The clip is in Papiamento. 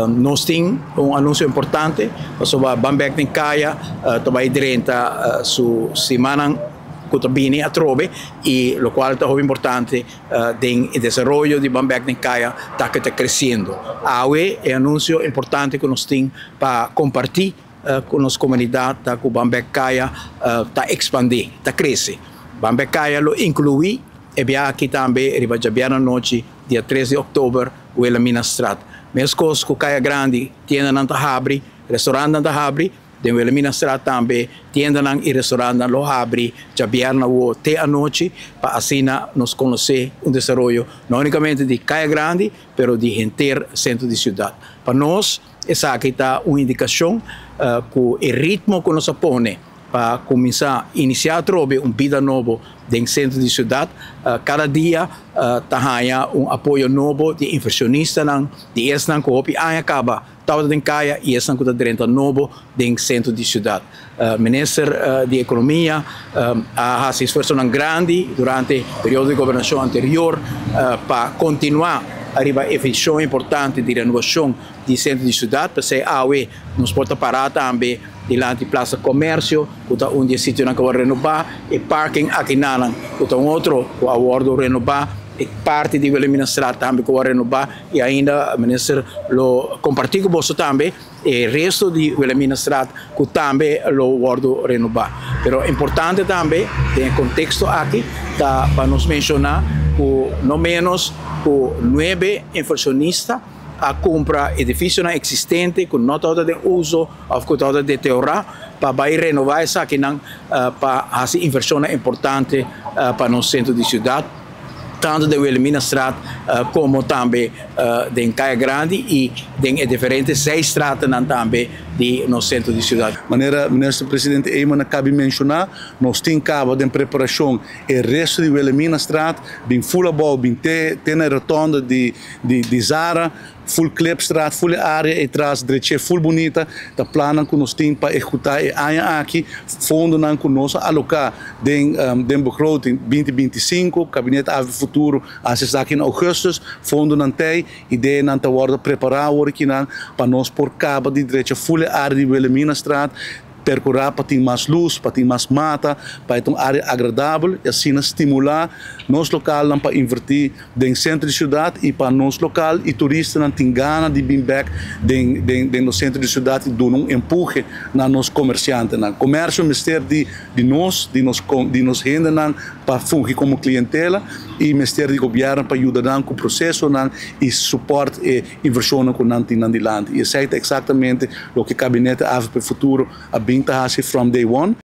Nos tin un anunsio importante pasobra Ban Bek den Kaya ta bai drenta su simannan ku ta bini atrobe i lokual ta hopi importante den e desaroyo di Ban Bek den Kaya ta ku ta kresiendo. Awe e anunsio importante ku nos tin pa kompartí ku nos komunidat ta ku Ban Bek Kaya ta ekspandé, ta krese. Ban Bek Kaya lo inkluí e biaha aki tambe riba djabièrnè anochi dia 3 di òktober Wilhelminastraat. Meskos ku Kaya Grandi tiendanan ta habri, restaurantnan ta habri, den Wilhelminastraat tambe tiendanan i restaurantnan lo habri djabièrnè awo te anochi pa asina nos konosé un desaroyo no únikamente di Kaya Grandi pero di henter sentro di siudat. Pa nos esaki ta un indikashon ku e ritmo ku nos a pone pa kuminsá inisiá atrobe un bida nobo den sentro di siudat, kada dia ta haña un apoyo nobo di inversionistanan, di esnan ku hopi aña kaba tabata den kaya i esnan ku ta drenta nobo den sentro di siudat. Minister di Ekonomia a hasi esfuersonan grandi durante periodo di gobernashon anterior pa kontinuá riba e vishon importante di renovashon di sentro di siudat. P'esei awe nos por ta pará tambe dilanti Plaza Comercio, ku ta un di e sitionan ku a wòrdu renobá, e parking akinanan ku ta un otro ku a wòrdu renobá, e parti di Wilhelminastraat tambe ku a wòrdu renobá i ainda minister lo kompartí ku boso tambe e resto di Wilhelminastraat ku tambe lo wòrdu renobá. Pero importante tambe den e konteksto aki ta pa nos menshoná ku no ménos ku nuebe invershonista a kumpra edifisionan eksistente ku no tabata den uso òf ku tabata deteriorá pa bai renová esakinan pa hasi invershonnan importante pa nos sentro di siudat, tantu den Wilhelminastraat komo tambe den Kaya Grandi i den e diferente zijstratennan tambe di nos sentro di siudat. Manera Minister Presidente Eman a kabi menshoná, nos tin kaba den preparashon e resto di Wilhelminastraat, bin ful abou, bin te te na e rotonde di di Zara, ful Klipstraat, ful e area ei tras dreché ful bunita, ta plannan ku nos tin pa ehekutá e aña aki, fondonan ku nos a aloká den den begroting 2025, Kabinet Avp Futuro a hasi esaki na ougùstùs, fondonan t'ei, ideanan ta wòrdu prepará awor akinan pa nos por kaba di drecha ful e area di Wilhelminastraat. Perkurá pa tin mas lus, pa tin mas mata, pa e ta un área agradabel i asina stimulá nos lokalnan pa invertí den sentro di siudat i pa nos lokal i turistanan tin gana di bin bèk den den den nos sentro di siudat i duna un empuhe na nos komersiantenan. Komersio mester di di nos, di nos di nos hendenan pa fungi komo klientela i mester di gobièrnu pa yuda nan ku prosesonan i supòrt e invershonnan ku nan tin nan dilanti. I esei ta eksaktamente loke Kabinete avp Futuro a bin ta hasi from day one.